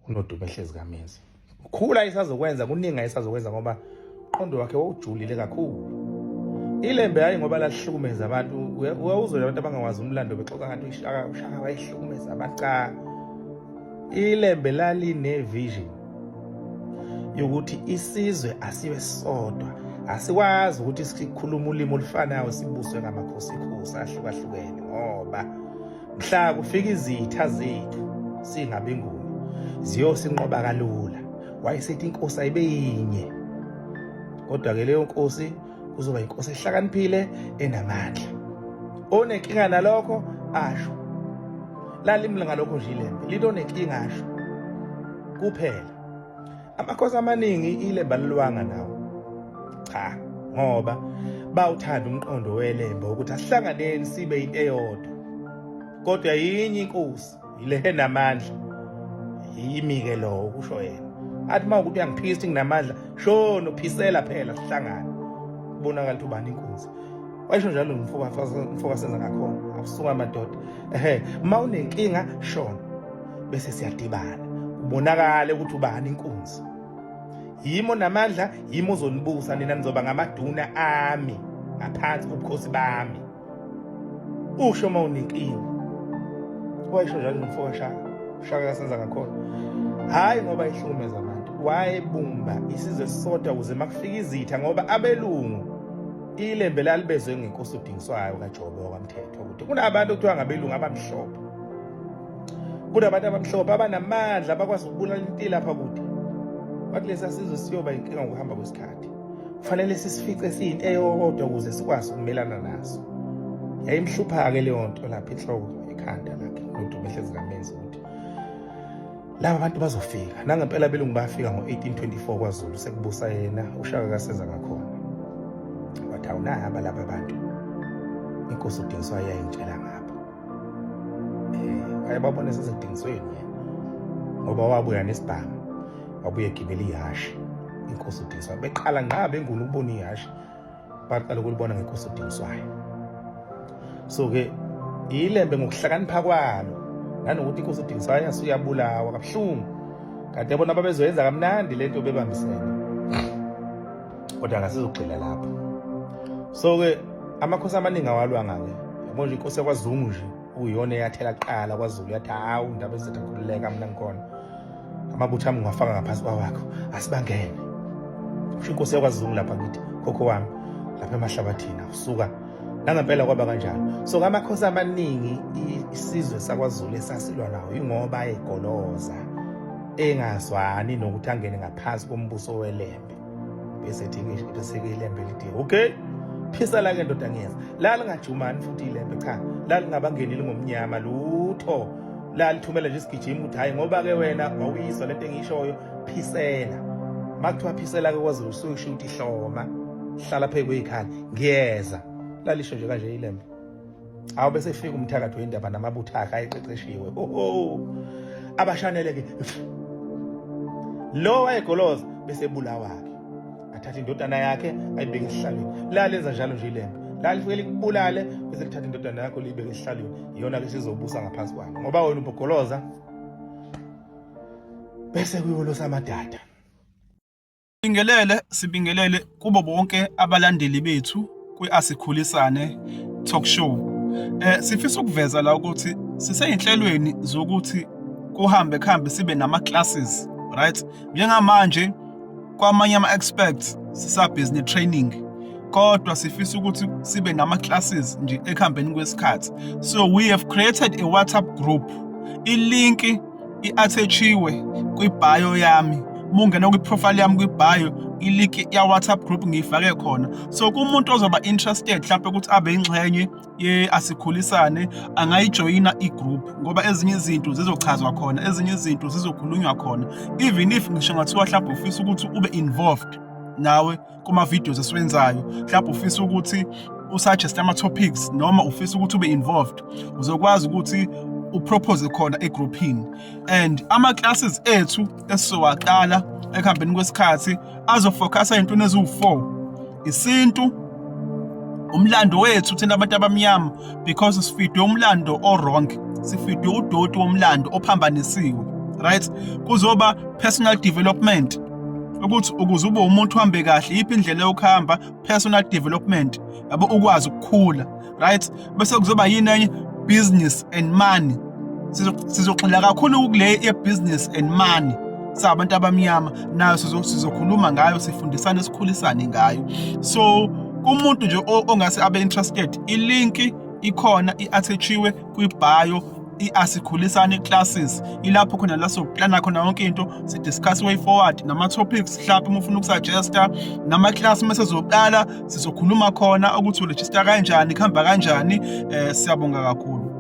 Unodumo ehlezi kaMenzi. Ukhula ayisazokwenza kuningi ayisazokwenza ngoba uqondo wakhe wawujulile kakhulu. Ilembe hayi ngoba lahlukumeza abantu, uyawuzwe abantu abangawazi umlando bexoxa ngathi ushaka ushaka wayehlukumeza abantu. Cha, ilembe laline vision yokuthi isizwe asibe sodwa, asikwazi ukuthi sikhulume ulimi olufanayo sibuswe ngamakhosikhosi ahlukahlukene, ngoba mhla kufika izitha zethu singabenguni ziyosinqoba kalula. Wayesethi inkosi ayibe yinye, kodwa-ke leyo nkosi kuzoba inkosi ehlakaniphile enamandla. Onenkinga nalokho asho, lalimla ngalokho nje ilembe lito onenkinga asho kuphela. Amakhosi amaningi ilembe alilwanga nawo, cha, ngoba bawuthanda umqondo welembe ukuthi asihlanganeni sibe into eyodwa, kodwa yinye inkosi yile enamandla, yimi-ke lowo, kusho yena. Athi uma ukuthi uyangiphikisa ukuthi nginamandla, shono phisela phela sihlangane, kubonakala ukuthi ubani inkunzi. Wayesho njalo mfoka senza ngakhona, awusuka madoda. Ehe, uma unenkinga shono bese siyadibana, kubonakale ukuthi ubani inkunzi. Yimi onamandla, yimi ozonibusa nina, nizoba ngamaduna ami ngaphansi kobukhosi bami. Usho uma unenkinga. Wayesho njalo nomfo kaShaka, uShaka kasenza ngakhona. Hhayi ngoba ihlukumeza abantu, wayebumba isizwe sisodwa ukuze makufika izitha, ngoba abelungu ilembe lalibezwe ngenkosi uDingiswayo kaJobe wakwamthetho ukuthi kunabantu okuthiwa ngabelungu abamhlophe, kunabantu abamhlophe abanamandla abakwazi ukubulala into lapha kude. Wathi lesa sizwe siyoba inkinga ngokuhamba kwesikhathi, kufanele sisifice siyinto eyodwa ukuze sikwazi ukumelana naso. Yayimhlupha-ke leyo nto lapha inhloko ekhanda lakhe nodumo ehlezi kamenzi ukuthi laba bantu bazofika. Nangempela abelungu bafika ngo-1824 kwaZulu, sekubusa yena uShaka kaSenza ngakhona. Wathi awunaba laba bantu, inkosi uDingiswayo yayingitshela ngabo. Wayebabona sesedingisweni yena, ngoba wabuya nesibhamu, wabuya egibela ihhashi inkosi uDingiswayo. Beqala ngqa benguni ukubona ihhashi, baqala ukulibona ngenkosi uDingiswayo. So-ke ilembe ngokuhlakanipha kwalo nanokuthi inkosi uDingiswayo yasuke yabulawa kabuhlungu, kanti yabona babezoyenza kamnandi lento bebambisene, kodwa ngasizogxila lapho. So-ke amakhosi amaningi awalwanga-ke, yabo nje inkosi yakwaZungu nje uyona eyathela kuqala kwaZulu, yathi hawu ndaba ezithi akhululeka mina ngikhona, amabutho ami ngiwafaka ngaphansi kwawakho, asibangene. Kusho inkosi yakwaZungu lapha ngithi khokho wami lapha emahlabathini awusuka. Nangempela kwaba kanjalo. So amakhosi amaningi isizwe sakwaZulu esasilwa nawo ingoba ayegoloza engazwani nokuthi angene ngaphansi kombuso welembe, bese bese ke ilembe lithi okay phisa la ke ndoda ngiyeza. La lingajumani futhi ilembe, cha, la lingabangeni lingomnyama lutho, la lithumela nje isigijimi ukuthi hayi ngoba ke wena wawuyizwa lento engiyishoyo, phisela. Makuthiwa phisela ke kwaZulu usuke kusho ukuthi hloma, hlala phezu kweyikhala, ngiyeza. Lalisho nje kanje ilembe. Awu bese fika umthakathi wendaba namabutho akhe ayeqeqeshiwe, oho, abashanele ke lo wayegoloza bese bulawa ke, athatha indodana yakhe ayibeke esihlalweni. Lalenza njalo nje ilembe, lalifike likubulale bese lithatha indodana yakho liyibeke esihlalweni, iyona ke sizobusa ngaphansi kwalo ngoba wena ubogoloza, bese kuyolosa amadada. Sibingelele, sibingelele kubo bonke abalandeli bethu kwi-Asikhulisane Talk Show. Sifisa ukuveza la ukuthi siseyinhlelweni zokuthi kuhambe kuhambe sibe nama classes, right? Njengamanje kwamanye ama experts sisabhizi ne training, kodwa sifisa ukuthi sibe nama classes nje ekuhambeni kwesikhathi. So we have created a WhatsApp group. I-link i-attach-iwe kwi-bio yami. Uma ungena kwi-profile yami kwi-bio, i-link ya-WhatsApp group ngiyifake khona. So kumuntu ozoba interested mhlawumbe ukuthi abe ingxenye ye-Asikhulisane, angayijoyina i-group, ngoba ezinye izinto zizochazwa khona, ezinye izinto zizokhulunywa khona. Even if ngisho ngathiwa mhlawumbe ufisa ukuthi ube involved nawe kuma-videos esiwenzayo, mhlawumbe ufisa ukuthi usuggest ama-topics noma ufisa ukuthi ube involved, uzokwazi ukuthi upropose khona egroupini. And ama-classes ethu esizowaqala ekuhambeni kwesikhathi azofocusa ey'ntweni eziwu-4: isintu, umlando wethu thina abantu abamnyama, because sifidwe umlando o-wrong, sifidwe udoti womlando ophambanisiwe. Right, kuzoba personal development, ukuthi ukuze ube umuntu uhambe kahle, yiphi indlela yokuhamba, personal development, yabo, ukwazi ukukhula, right? Bese kuzoba yini enye? Business and money. Sizogxila kakhulu kule ye-business and money sabantu abamnyama, nayo sizokhuluma ngayo, sifundisane, sikhulisane ngayo. So kumuntu nje ongase abe interested, i-link ikhona, i-attachiwe kwi-bio, i-Asikhulisane Classes, ilapho khona la soplana khona yonke into, si-discuss way forward nama-topics, mhlawumbe uma ufuna ukusuggesta, nama-class uma sezoqala sizokhuluma khona ukuthi uregister kanjani, kuhamba kanjani. Siyabonga kakhulu.